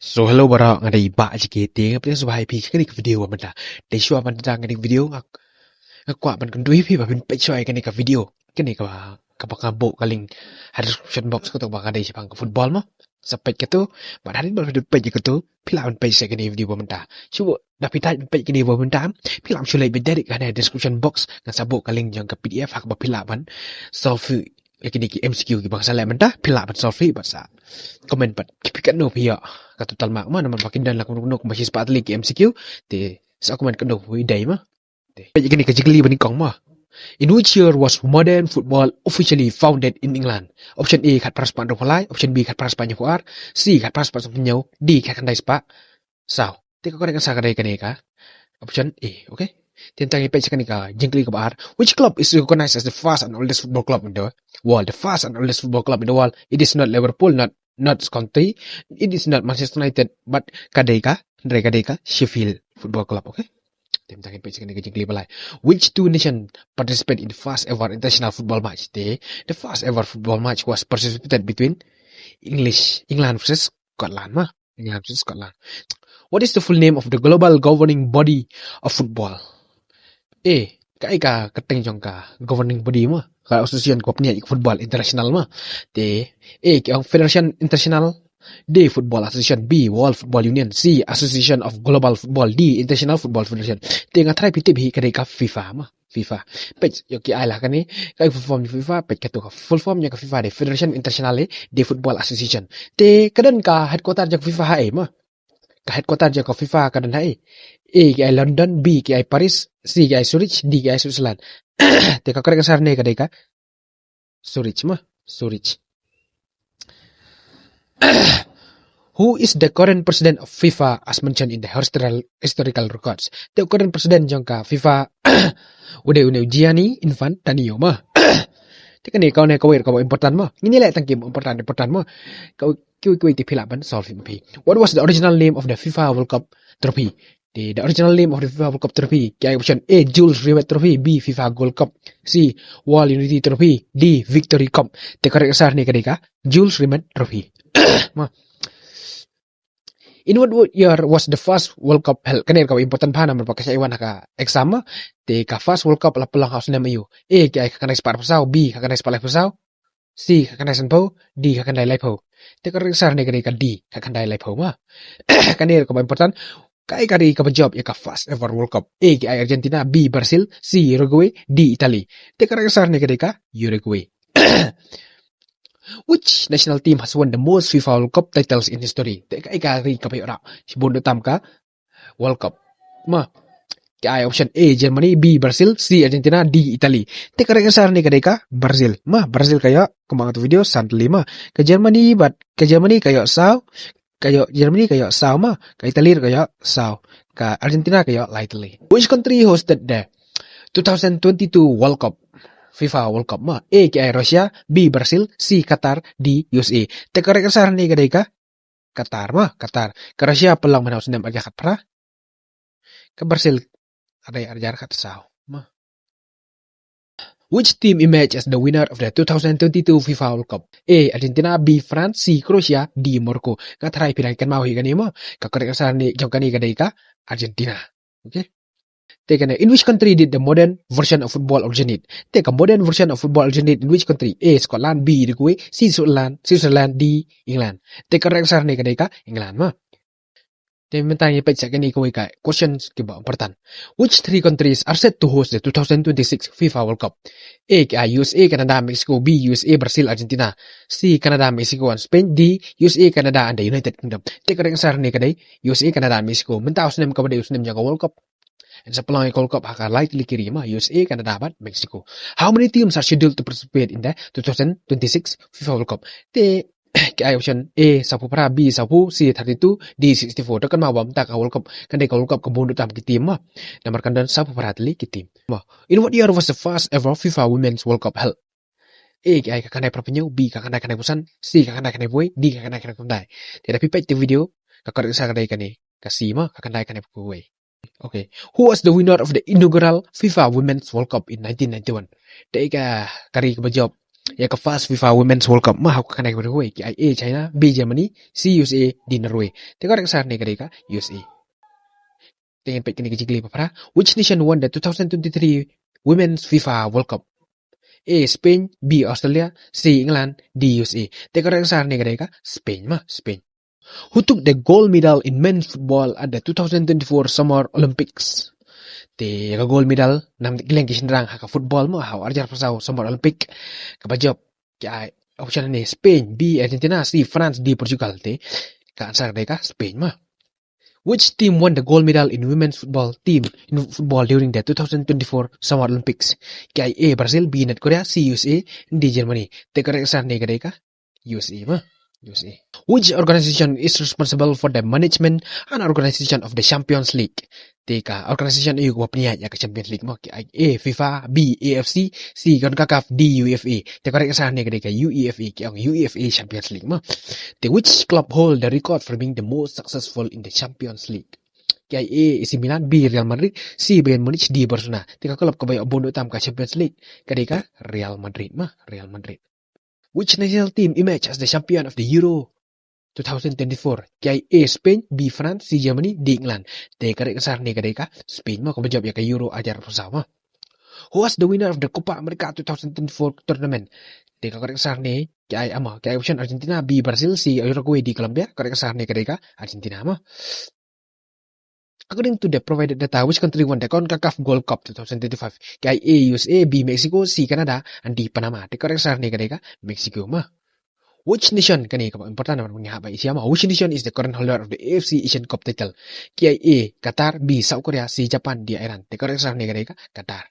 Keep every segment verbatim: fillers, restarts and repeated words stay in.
So hello baroh, nga dei Bah J K te nga pdiang sngewbha ïa phi sha kane ka video ba mynta. Te shuwa ban da kane ka video nga, nga kwah ban kynduh ïa phi ba phin peit shuwa ïa kane ka video. Kane ka, kaba nga buh ka link ha description box, kato ba ka dei shaphang ka football mo. Sa peit kato, bad hadien ba phi dang peit ïa kato, phi lah ban peit sha kane ka video ba mynta. Shuwa da phi dang peit kane ba mynta, phi lah ban shu leit beit direct ha description box, ngan sa buh ka link jong ka P D F ha kaba phi lah ban solve ïa kine ki M C Q kiba nga sa leh mynta, phi lah ban solve ïa bad sa comment pat ïa phi katno phi ïoh. Ka total mark mo, namar ba kin don la kumno kumno kumba shispah tylli ki M C Q. Te sa comment katno phi dei mo. Te peit ïa kane ka jingkylli ba nyngkong mo. In which year was modern football officially founded in England? Option A, khatphra spah hynriewphew lai, option B, khatphra spah hynñiewphew ar, C, khatphra spah sanphew hynñiew, D, khatkhyndai spah saw. Te ka correct answer ka dei kane ka option A, okay? Te mynta ngin peit sha kane ka jingkylli kaba ar. Which club is recognized as the first and oldest football club in the world? The first and oldest football club in the world. It is not Liverpool, not, not Notts County. It is not Manchester United, but ka dei ka, hynrei ka dei ka Sheffield Football Club, okay? Te mynta ngin peit sha kane ka jingkylli ba lai. Which two nations participate in the first ever international football match? Te, the first ever football match was participated between English, England versus Scotland mo. England versus Scotland. What is the full name of the global governing body of football? A, kaei ka kyrteng jong ka governing body mo, ka association kaba pynïaid football international mo. Te A, ka ong Federation International. D, Football Association. B, World Football Union. C, Association of Global Football. D, International Football Federation. Te nga tharai phi tip hi, ka dei ka FIFA mo. FIFA. Peit ïa ki ai la kane, ka full form jong FIFA, peit kato ka full form jong ka FIFA, dei Federation International de Football Association. Te ka don ka headquarter jong FIFA haei mo? Ka headquarter jong ka FIFA ka don haei? A, ki ai London, B, ki ai Paris, C, ki ai Zurich, D, ki ai Switzerland. Te ka correct answer ne ka dei ka Zurich mo, Zurich. Who is the current president of FIFA as mentioned in the historical, historical records? Te u current president jong ka FIFA u dei une u Gianni Infantino mo. Te kane ka ne kawei kaba important mo. Ngin ïa leh tang ki important, important mo. Ka kiwei kiwei te phi lah ban solve ma phi. What was the original name of the FIFA World Cup trophy? Te the original name of the FIFA World Cup trophy, ki ai option: A, Jules Rimet Trophy, B, FIFA Gold Cup, C, World Unity Trophy, D, Victory Cup. Te correct answer ne ka dei ka Jules Rimet Trophy mo. In what year was the first World Cup held? Kane ka important bha namar ba ka shah wan ha ka exam mo. Te ka first World Cup la pynlong ha u snem aiu? A, ki ai khatkhyndai spah arphew saw, B, khatkhyndai spah laiphew saw, C, khatkhyndai sanphew, D, khatkhyndai laiphew. Te ka correct answer ne ka dei ka D, khatkhyndai laiphew mo. Kane kaba important. Kaei ka ri kaba jop ïa ka first ever World Cup? A, ki ai Argentina, B, Brazil, C, Uruguay, D, Italy. Te ka correct answer ne ka dei ka Uruguay. Which national team has won the most FIFA World Cup titles in history? Te kaei ka ri kaba ïoh rah shibun tam ka World Cup mo? Ki ai option: A, Germany, B, Brazil, C, Argentina, D, Italy. Te ka correct answer ne ka dei ka Brazil mo. Brazil ka ïoh, kumba nga ong ha ka video, san tylli mo. Ka Germany bad, ka Germany ka ïoh saw, ka ïoh, Germany ka ïoh saw mo. Ka Italy ka ïoh saw. Ka Argentina ka ïoh lai tylli. Which country hosted the two thousand twenty-two World Cup, FIFA World Cup mo? A, ki ai Russia, B, Brazil, C, Qatar, D, U S A. Te ka correct answer ne ka dei ka Qatar mo, Qatar. Ka Russia pynlong mynta ha u snem arhajar khatphra. Ka Brazil ha u dei arhajar khatsaw mo. Which team emerged as the winner of the two thousand twenty-two FIFA World Cup? A, Argentina, B, France, C, Croatia, D, Morocco. Nga tharai phi dang kynmaw hi kane mo. Ka correct answer ne jong kane ka dei ka Argentina. Okay. Te kane, in which country did the modern version of football originate? Te ka modern version of football originate in which country? A, Scotland, B, Uruguay, C, Switzerland, Switzerland, D, England. Te ka correct answer ne ka dei ka England mo. Te mynta ngin peit sha kine kawei ka questions kiba important. Which three countries are set to host the two thousand twenty-six FIFA World Cup? A, ki ai U S A, Canada, Mexico, B, U S A, Brazil, Argentina, C, Canada, Mexico and Spain, D, U S A, Canada and the United Kingdom. Te ka correct answer ne ka dei U S A, Canada and Mexico. Mynta u snem kaba dei u snem jong ka World Cup. Yn sa pynlong ïa ka World Cup ha ka lai tylli ki ri mo, U S A, Canada bad Mexico. How many teams are scheduled to participate in the two thousand twenty-six FIFA World Cup? Te ki ai option: A, sawphew phra, B, sawphew, C, thirty-two, D, sixty-four. Te kynmaw ba mynta ka World Cup kan dei ka World Cup kaba bun tam ki team mo. Namar kan don sawphew phra tylli ki team mo. In what year was the first ever FIFA Women's World Cup held? A, ki ai khatkhyndai phraphew hynñiew, B, khatkhyndai khyndaiphew san, C, khatkhyndai khyndaiphew wei, D, khatkhyndai khyndaiphew khyndai. Te da phi peit te video, ka correct answer ka dei kane, ka C mo, khatkhyndai khyndaiphew wei. Okay. Who was the winner of the inaugural FIFA Women's World Cup in nineteen ninety-one? Te ka, ka ri kaba jop ïa ka first FIFA Women's World Cup ma ha ka kane ka wei, ki ai A China, B Germany, C U S A, D Norway. Te ka correct answer ne ka dei ka U S A. Te ngin peit kane ka jingkylli ba phra. Which nation won the two thousand twenty-three Women's FIFA World Cup? A Spain, B Australia, C England, D U S A. Te ka correct answer ne ka dei ka Spain ma, Spain. Who took the gold medal in men's football at the two thousand twenty-four Summer Olympics? Te ka gold medal nam ki liang ki shynrang ha ka football ma ha u arjar pasau Summer Olympic. Kaba jop ki ai option ne Spain, B Argentina, C France, D Portugal. Te ka answer dei ka Spain ma. Which team won the gold medal in women's football team in football during the two thousand twenty-four Summer Olympics? Ki ai A Brazil, B North Korea, C U S A, D Germany. Te ka correct answer ne ka dei ka U S A ma. U S A. Which organization is responsible for the management and organization of the Champions League? Te ka organization aïu kaba pynïaid ïa ka Champions League ma? Ki ai A FIFA, B A F C, C CONCACAF, D UEFA. Te ka correct answer ne ka dei ka UEFA, ki ong UEFA Champions League ma. Te which club hold the record for being the most successful in the Champions League? Ki ai A A C Milan, B Real Madrid, C Bayern Munich, D Barcelona. Te ka club kaba ïoh bun tam ka Champions League ka dei ka Real Madrid ma, Real Madrid. Which national team emerged as the champion of the Euro two thousand twenty-four? Ki ai A Spain, B France, C Germany, D England. Te ka correct answer ne ka dei ka Spain ma, kaba jop ïa ka Euro arjar pasau ma. Who was the winner of the Copa America two thousand twenty-four tournament? Te ka correct answer ne ki ai ama, ki ai option Argentina, B Brazil, C Uruguay, D Colombia. Ka correct answer ne ka dei ka Argentina ma. According to the provided data, which country won the CONCACAF Gold Cup two thousand twenty-five? Ki ai A U S A, B Mexico, C Canada, and D Panama. Te ka correct answer ne ka dei ka Mexico ma. Which nation, kane kaba important namar ngi hap ba Asia ma. Which nation is the current holder of the A F C Asian Cup title? Ki ai A Qatar, B South Korea, C Japan, D Iran. Te ka correct answer ne ka dei ka Qatar.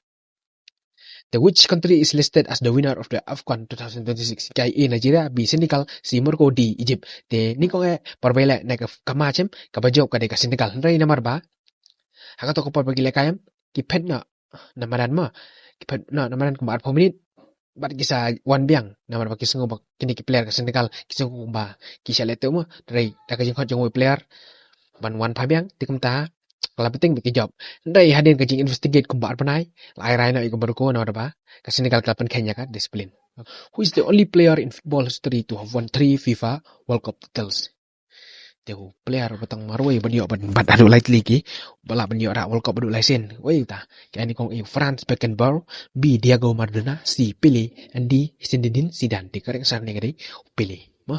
The which country is listed as the winner of the AFCON two thousand twenty-six? Ki ai A Nigeria, B Senegal, C Morocco, D Egypt. Te nyngkong eh por ba ïaleh na ka match em, kaba jop ka dei ka Senegal. Hynrei namar ba ha kato ka por ba ki lehkai em ki phet noh na madan ma, ki phet noh na madan kumba arphew minit bad ki sa wan biang namar ba ki sngew ba kine ki player ka Senegal ki sngew kumba ki shah leh tuh ma. Hynrei da ka jingkhot jong uwei u player ban wan phai biang, te kumta ka la bteng bad ki jop. Hynrei hadien ka jing investigate kumba ar bnai, la ai rai noh ïa ka Morocco namar ba ka Senegal ka la pynkheiñ ïa ka discipline. Who is the only player in football history to have won three FIFA World Cup titles? Te u player ba tang marwei ban ïoh ban bat haduh lai tylli ki, ba lah ban ïoh rah World Cup haduh lai sien. Wei uta? Ki ai nyngkong A Franz Beckenbauer, B Diego Maradona, C Pele, and D Zinedine Zidane. Te ka correct answer ne ka dei Pele ma.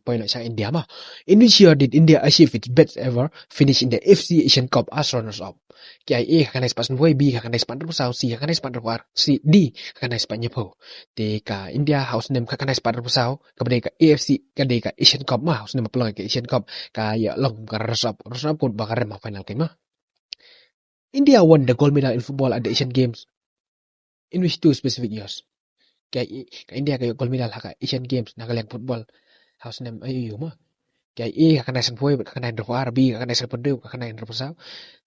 Poi noh sha India ma. In which year did India achieve its best ever finish in the A F C Asian Cup as runners up? Ki ai A ka khyndai spah sanphew, B ka khyndai spah hynriewphew saw, C ka khyndai spah hynriewphew ar, C, D ka khyndai spah hynñiewphew. Te ka India ha u snem ka khyndai spah hynriewphew saw, kaba dei ka A F C, ka dei ka Asian Cup ma, ha u snem ba pynlong ka Asian Cup, ka ïa long ka runners up, runners up kumba ka rem ha final kein ma. India won the gold medal in football at the Asian Games in which two specific years? Ki ai A, ka India ka ïoh gold medal ha ka Asian Games na ka liang football ha u snem aïu aïu ma? Ki ai A ka khyndai sanphew bad ka khyndai hynriewphew ar, B ka khyndai sanphew hynriew bad ka khyndai hynriewphew saw,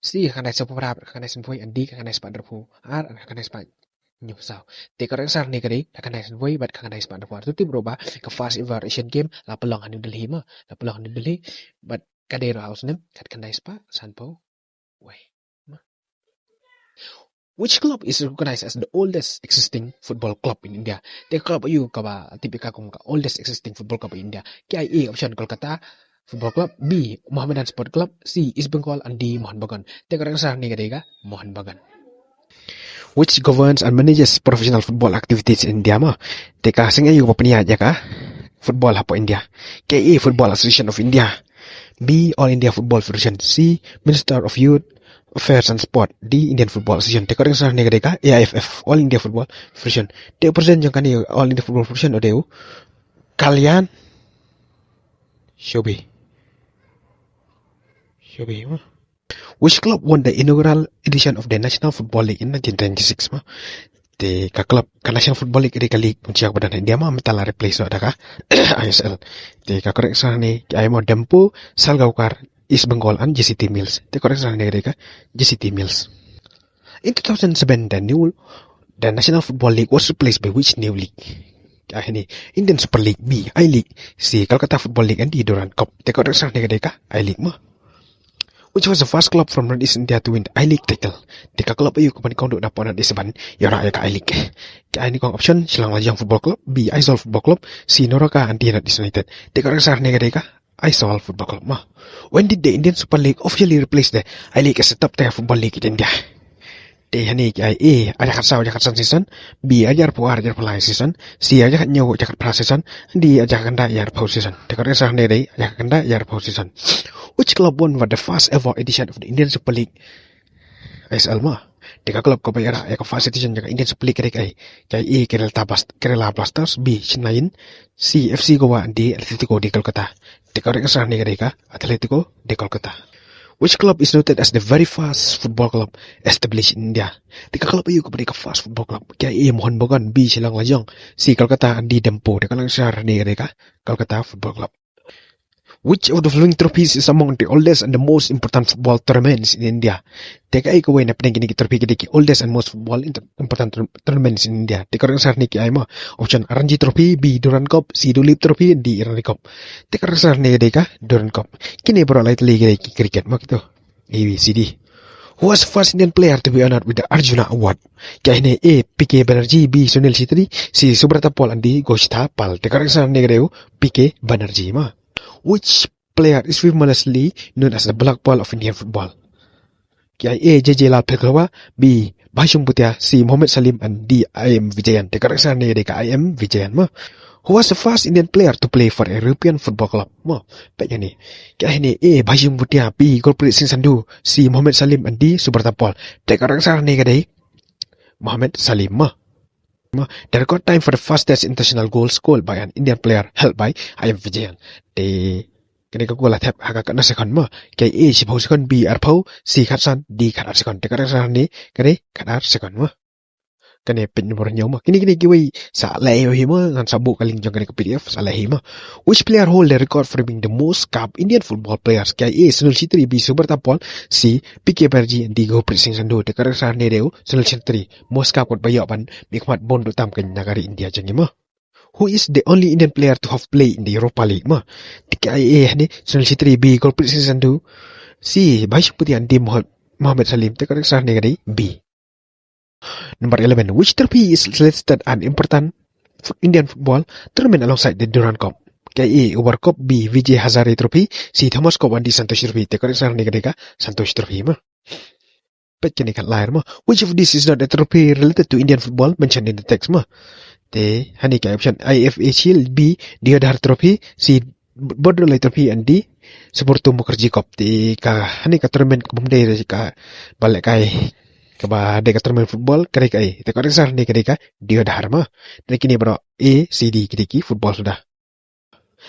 C ka khyndai sanphew phra bad ka khyndai sanphew hynriew, and D ka khyndai spah hynriewphew ar bad ka khyndai spah hynñiewphew saw. Te ka correct answer ne ka dei ka khyndai sanphew bad ka khyndai spah hynriewphew ar. To tip ruh ba ka first ever Asian Game la pynlong ha New Delhi ma, la pynlong ha New Delhi bad ka dei ruh ha u snem khatkhyndai spah sanphew wei. Which club is recognized as the oldest existing football club in India? Te club aïu kaba tip ïa ka kum ka oldest existing football club in India? Ki ai A option Kolkata Football Club, B Mohammedan Sport Club, C East Bengal, and D Mohun Bagan. Te ka correct answer ne ka dei ka Mohun Bagan. Which governs and manages professional football activities in India ma? Te ka seng aïu ba pynïaid ïa ka football hapoh India? Ki ai A Football Association of India, B All India Football Federation, C Minister of Youth Affairs and Sport, D Indian Football Association. Te ka correct answer ne ka dei ka A I F F, All India Football Federation. Te u president jong kane All India Football Federation u dei u Kalyan Chaubey. Chaubey ma. Which club won the inaugural edition of the National Football League in nineteen ninety-six ma? Te ka club, ka National Football League, ka dei ka league mynta ba don ha India ma, mynta la replace noh da ka I S L. Te ka correct answer ne ki ai mo Dempu, Salgaonkar, East Bengal and J C T Mills. Te correct answer ne ka dei ka J C T Mills. In two thousand seven, the new, the National Football League was replaced by which new league? Ai ni, Indian Super League, B I-League, C Kolkata Football League, and D Durand Cup. Te correct answer ne ka dei ka I-League ma. Which was the first club from Northeast India to win the I-League title? Te ka club aïu kaba nyngkong duh na poh Northeast ban ïoh ïa ka I-League? Ki ai nyngkong option: Shillong Lajong Football Club, B Aizawl Football Club, C NORCA and D Northeast United. Te ka correct answer hangne ka dei ka Aizawl Football Club mo. When did the Indian Super League officially replace the I-League as the top tier football league in India? Te hangne ki ai: A, arhajar khatsaw arhajar khatsan season, B, arhajar arphew ar arhajar arphew lai season, C, arhajar khathynñiew arhajar khatphra season, D, arhajar khyndai arhajar arphew season. Te ka correct answer hangne ka dei arhajar khyndai arhajar arphew season. Which club won for the first ever edition of the Indian Super League, I S L mo? Te ka club kaba ïarah ïa ka first edition jong ka Indian Super League ka dei kaei? Ki ai: A, Kerala Blast-, Kerala Blasters, B, Chennaiyin, C, F C Goa and D, Atletico de Kolkata. Te ka correct answer hangne ka dei ka Atletico de Kolkata. Which club is noted as the very first football club established in India? Te ka club aïu kaba dei ka first football club? Ki ai: A, Mohun Bagan, B, Shillong Lajong, C, Kolkata and D, Dempo. Te ka correct answer hangne ka dei ka Kolkata Football Club. Which of the following trophies is among the oldest and the most important football tournaments in India? Te kaei kawei na pdeng kine ki trophy ki dei ki oldest and most football inter-, important tour-, tournaments in India? Te ka correct answer hangne ki ai mo: option Ranji Trophy, B Durand Cup, C Duleep Trophy, D Irani Cup. Te ka correct answer hangne ka dei ka Durand Cup. Kine baroh lai tylli ki dei ki cricket mo kito. A, B, C, D. Who was the first Indian player to be honored with the Arjuna Award? Ki ai hangne: A, P K Banerjee, B Sunil Chhetri, C Subrata Paul and D Goshitha Pal. Te ka correct answer hangne ka dei u P K Banerjee mo. Which player is famously known as the Black Pearl of Indian football? Ki ai: A, J J Lal Phelkhluwa, B Bhashum Bhutia, C Mohammad Salim and D I M Vijayan. Te ka correct answer hangne ka dei ka I M Vijayan mo. Who was the first Indian player to play for a European football club mo? Peit hangne. Ki ai hangne: A, Bhashum Bhutia, B Gurpreet Singh Sandhu, C Mohammad Salim and D Subrata Paul. Te ka correct answer hangne ka dei Mohammad Salim mo. Mo, the record time for the fastest international goal scored by an Indian player held by I M Vijayan. Te kane ka goal la thep ha ka katno second mo? Ki ai: A, shiphew second, B arphew, C khatsan, D khatar second. Te ka correct answer hangne ka dei khatar second mo. Kane page number hynñiew mo. Kine kine kiwei sa leh hi mo, ngan sa buh ka link jong kane ka P D F sa leh hi mo. Which player hold the record for being the most cap Indian football players? Ki ai: A Sunil Chhetri, B Subrata Paul, C P K Banerjee and D Gurpreet Singh Sandhu. Te ka correct answer hangne ka dei u Sunil Chhetri. Most cap kat ba ïoh ban mihkhmat bun duh tam kein na ka ri India jong ngi mo. Who is the only Indian player to have played in the Europa League mo? Te ki ai: A hangne Sunil Chhetri, B Gurpreet Singh Sandhu, C Bhashum Bhutia and D Mohammad Salim. Te ka correct answer hangne ka dei B. Number eleven. Which trophy is listed an important f-, Indian football tournament alongside the Durand Cup? Ki ai: A Uber Cup, B Vijay Hazare Trophy, C Thomas Cup and D Santosh Trophy. Te ka correct answer hangne ka dei ka Santosh Trophy mo. Peit kane ka lai mo. Which of this is not a trophy related to Indian football mentioned in the text mo? Te hangne ki ai option: A I F A Shield, B Deodhar Trophy, C Borderline Trophy and D Subrata Mukherjee Cup. Te ka hangne ka tournament kaba ym dei ka ba lehkai kaba dei ka tournament football ka dei kaei? Te ka correct answer hangne ka dei ka Deodhar mo. Te kine baroh A, C, D ki dei ki football suda.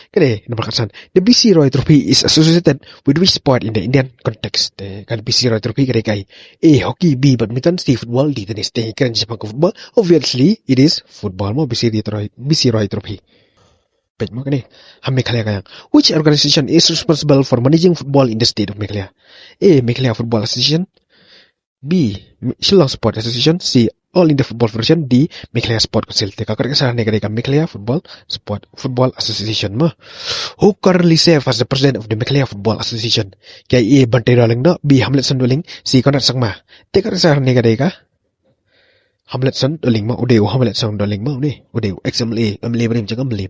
Ka dei number khatsan. The B C Roy Trophy is associated with which sport in the Indian context? Te ka B C Roy Trophy ka dei kaei? A hockey, B badminton, C football, D tennis. Te kren shaphang ka football, obviously it is football mo, B C Roy, B C Roy Trophy. Peit mo kane, ha Meghalaya ka ïang. Which organization is responsible for managing football in the state of Meghalaya? A Meghalaya Football Association, B Shillong Sport Association, C All India Football Federation, D Meghalaya Sport Council. Te ka correct answer hangne ka dei ka Meghalaya Football Sport, Football Association mo. Who currently serve as the president of the Meghalaya Football Association? Ki ai: A Banteidor Lyngdoh, B Hamletson Dohling, C Conrad Sangma. Te ka correct answer hangne ka dei ka Hamletson Dohling mo, u dei u Hamletson Dohling mo, u dei, u dei u ex M L A, M L A barim jong ka M L A.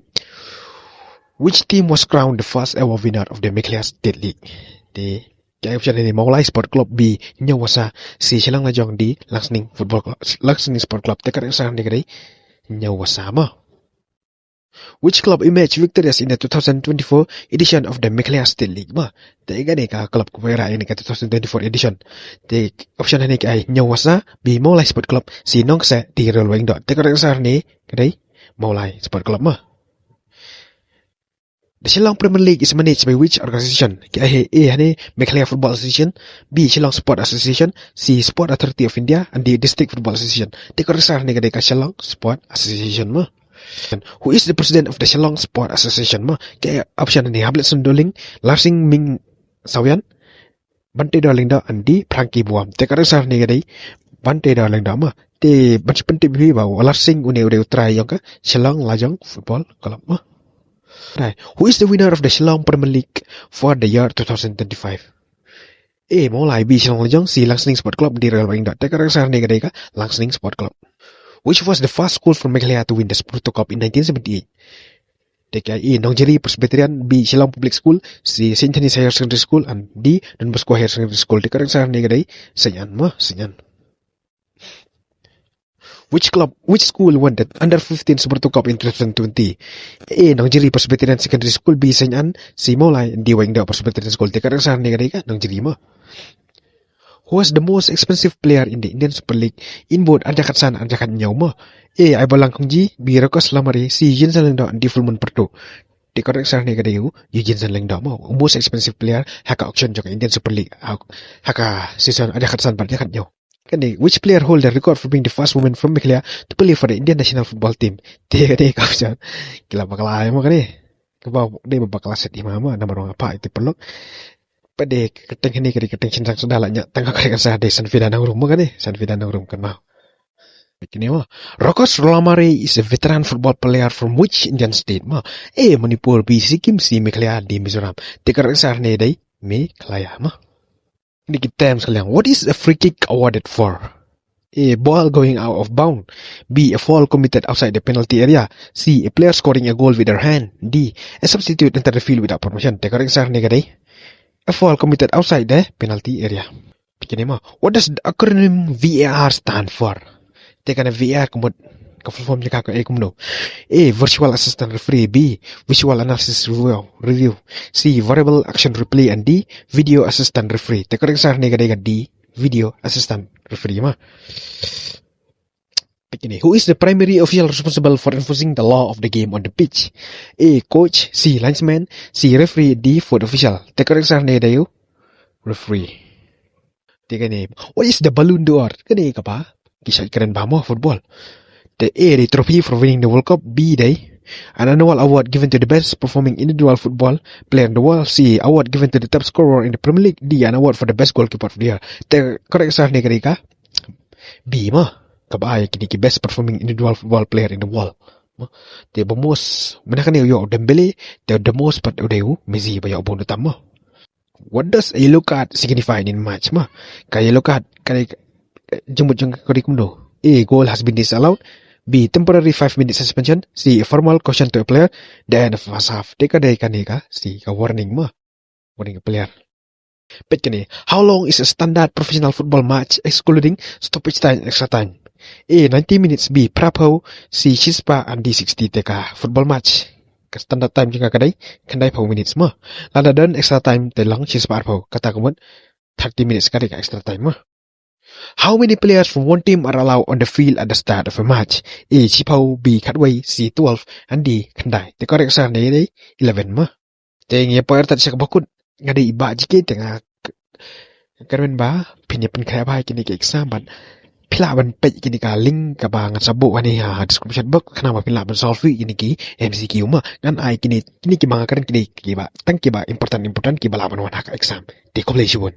Which team was crowned the first ever winner of the Meghalaya State League? Te ki ai option hangne: Mawlai Sport Club, B Hynñiewwasa, C Shillong Lajong, D Langsning Football Club, Langsning Sport Club. Te ka correct answer hangne ka dei Hynñiewwasa mo. Which club emerged victorious in the two thousand twenty-four edition of the Meghalaya State League mo? Te kane ka club kaba ïarah ïa kane ka two thousand twenty-four edition. Te option hangne ki ai: Hynñiewwasa, B Mawlai Sport Club, C Nongkseh, D Railway Lyngdoh. Te ka correct answer hangne ka dei Mawlai Sport Club mo. The Shillong Premier League is managed by which organization? Ki ai: A hangne Meghalaya Football Association, B Shillong Sport Association, C Sport Authority of India and D District Football Association. Te ka correct answer hangne ka dei ka Shillong Sport Association mo. Who is the president of the Shillong Sport Association mo? Ki ai option hangne: Hamletson Dohling, Larsing Ming Sawian, Banteidor Lyngdoh and D Frankie Buam. Te ka correct answer hangne ka dei Banteidor Lyngdoh mo. Te ban pyntip ïa phi ba u Larsing une u dei u trai jong ka Shillong Lajong Football Club mo. Right. Who is the winner of the Shillong Premier League for the year two thousand twenty-five? A, Mawlai, B, Shillong Lajong, C, Langsning Sport Club, D, Royal Wahingdoh. Te ka dei ka answer hangne ka dei ka Langsning Sport Club. Which was the first school from Meghalaya to win the Sporto Cup in nineteen seventy-eight? Te ka A, Nongjiri Presbyterian, B, Shillong Public School, C, Saint Anthony's Higher Secondary School, and D, Don Bosco Higher Secondary School. Te ka dei ka answer hangne ka dei Saint Ann mo, Saint Ann. Which club, which school won the under fifteen Sporto Cup in twenty twenty? A, Nongjiri Presbyterian Secondary School, B, Saint Ann, C, Mawlai, D, Wahingdoh Presbyterian School. Te ka dei ka answer hangne ka dei ka Nongjiri mo. Who was the most expensive player in the Indian Super League in both ar hajar khatsan ar hajar khathynñiew mo? A, Aibalang Khongji, B, Rockos Lamare, C, Eugene Sangh Lyngdoh, D, Fullmoon Pyrtuh. Te ka dei ka answer hangne ka dei u Eugene Sangh Lyngdoh mo, most expensive player ha ka auction jong ka Indian Super League ha, ha ka season ar hajar khatsan bad ar hajar khathynñiew. Kane, which player hold the record for being the first woman from Meghalaya to play for the Indian national football team? Te kane ka option ki la bakla mo kane. Kaba dei ba bakla set hi ma mo, namar ba nga phah ïa ki paralok. Pat de ka kyrteng kane ka dei ka kyrteng shynrang suda la ñiah, tang ka dei ka answer dei Sanfida Nongrum mo kane, Sanfida Nongrum kan mo. Kane mo. Rockos Lamare is a veteran football player from which Indian state mo? A, Manipur, B, Sikkim, C, Meghalaya, D, Mizoram. Te ka dei ka answer hangne dei Meghalaya mo. Kine ki terms ka liang. What is a free kick awarded for? A, ball going out of bound. B, a foul committed outside the penalty area. C, a player scoring a goal with their hand. D, a substitute enter the field without permission. Te ka dei ka answer hangne ka dei a foul committed outside the penalty area. Kane mo. What does the acronym V A R stand for? Te kane V A R ka mut ka full form jong ka ka A kumno? A, virtual assistant referee. B, visual analysis review, review. C, variable action replay, and D, video assistant referee. Te ka dei ka answer hangne ka dei ka D, video assistant referee mo. Kane, who is the primary official responsible for enforcing the law of the game on the pitch? A, coach, C, linesman, C, referee, D, fourth official. Te ka dei ka answer hangne ka dei u referee. Te kane, what is the Ballon d'Or? Kane kaba ki shait kren bha mo football. Te A, the trophy for winning the World Cup. B, dei an annual award given to the best performing individual football player in the world. C, award given to the top scorer in the Premier League. D, an award for the best goalkeeper of the year. Te ka dei ka answer hangne ka dei ka B mo, kaba ai kine ki best performing individual football player in the world mo. Te ba most mynta kane u ïoh u Dembele, te the most pat u dei u Messi ba ïoh bun tam mo. What does a yellow card signify in match mo? Ka yellow card ka dei, eh, jingmut jong ka dei kumno? A, goal has been disallowed. B, temporary five minute suspension. C, a formal caution to a player, the end of first half. Te ka dei kane ka C, ka warning mo, warning a player. Peit kane. How long is a standard professional football match excluding stoppage time, extra time? A, ninety minutes. B, phra phew. C, shispah, and D, sixty. Te ka football match ka standard time jong ka ka dei khyndaiphew minutes mo. Lada don extra time te long shispah arphew, kata ka mut thirty minutes ka dei ka extra time mo. How many players from one team are allowed on the field at the start of a match? A, shiphew. B, khatwei. C, twelve, and D, khyndai. Te ka dei ka answer hangne ka dei eleven mo. Te ngi ïa poi artat sha kaba kut. Nga dei i Bah G K te nga k-, kyrmen ba phin ïa pynkhreh bha ïa kine ki exam bad phi lah ban peit ïa kine ka link kaba ngan sa buh hangne ha description box, khnang ba phin lah ban solve ïa kine ki M C Q mo. Ngan ai kine, kine kiba nga kren kine kiba tang kiba important important kiba lah ban wan ha ka exam. Te khublei shibun.